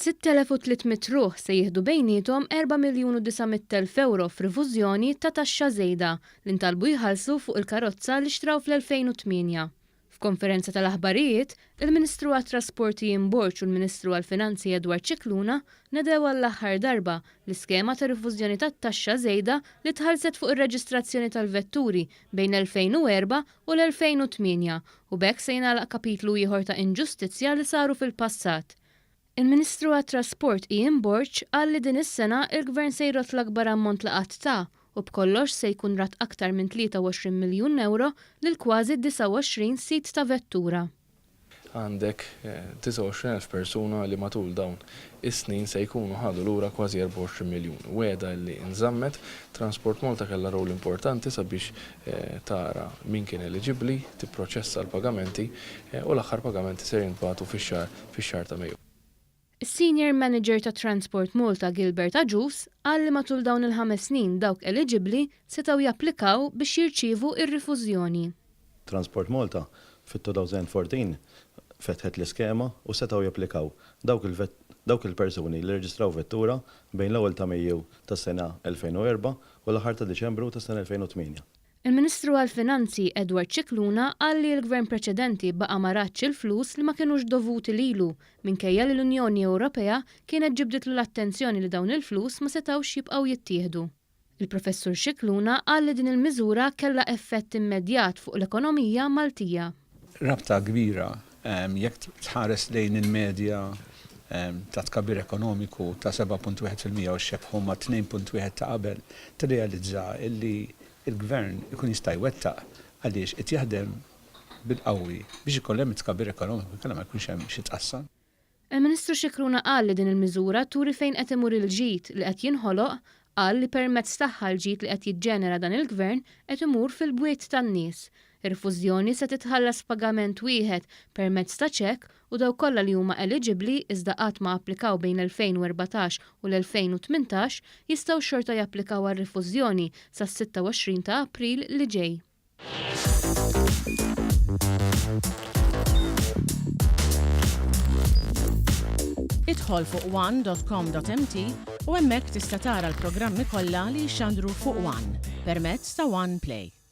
6,300 ruħ se jieħdu bejniethom 4,900,000 ewro f'rifużjoni ta' taxxa żejda li ntalbu jħallsu fuq il-karozza li xtraw fl-2008. F'konferenza tal-aħbarijiet, il-Ministru għat-Trasport Ian Borg u l-Ministru għall-Finanzi Edward Scicluna nedew għall-aħħar darba l-iskema ta' rifużjoni tat-taxxa żejda li tħallset fuq ir-reġistrazzjoni tal-vetturi bejn l-2004 u l-2008 u b'hekk se jingħalaq kapitlu ieħor ta' inġustizzja li saru fil-passat. Il-Ministru għat-Trasport Ian Borg qal li din is-sena il-Gvern se jrodd l-akbar ammont li qatt ta u b'kollox se jkun radd aktar minn 23 miljun ewro lil kważi 29 sid ta' vettura. Għandek 29,000 persuna li matul dawn is-snin se jkunu ħadu lura kważi 24 miljun. Wegħda li nżammet. Transport Malta kellha role importanti sabiex tara min kien eliġibbli, tipproċessa l-pagamenti u l-aħħar pagamenti ser jintbagħtu fix-xahar fix-xahar ta' Mejju. Is-Senior Manager ta' Transport Malta Gilbert Agius qal li matul dawn il-ħames snin dawk eliġibbli setgħu japplikaw biex jirċievu r-rifużjoni. Transport Malta fit-2014 fetħet l-iskema u setgħu japplikaw dawk dawk il-persuni li rreġistraw vettura bejn l-ewwel ta' Mejju tas-sena 2004 u l-aħħar ta' Diċembru tas-sena 2008. Il-Ministru għall-Finanzi Edward Scicluna qal li l-Gvern preċedenti baqa' ma raddx il-flus li ma kinux dovuti lilu minkejja li l-Unjoni Ewropea kienet ġibditlu l-attenzjoni li dawn il-flus ma setgħux jibqgħu jittieħdu. Il-Professur Scicluna qal li din il-miżura kellha effett immedjat fuq l-ekonomija Maltija. Rabta kbira jekk tħares lejn il-medja ta' tkabbir ekonomiku ta' 7.1% u xxebbħu ma' 2.1 ta' qabel, tirrealizza li l-Gvern ikun jista' jwettaq għaliex qed jaħdem bil-qawwi biex ikun hemm it-tkabbir ekonomiku inkella ma jkunx hemm xi tqassam. Il-Ministru Scicluna qal li din il-miżura turi fejn qed imur il-ġid li qed jinħoloq, qal li permezz tagħha l-ġid li qed jiġġenera dan il-Gvern qed imur fil-bwiet tan-nies. Ir-rifużjoni se titħallas f'pagament wieħed permezz ta' ċekk u dawk kollha li huma eliġibbli iżda qatt ma applikaw bejn l-2014 u l-2018 jistgħu xorta japplikaw għar-rifużjoni sas-26 ta' April li ġej. Idħol fuq one.com.mt u hemmhekk tista' tara l-programmi kollha li jixxandru fuq One permezz ta' One Play.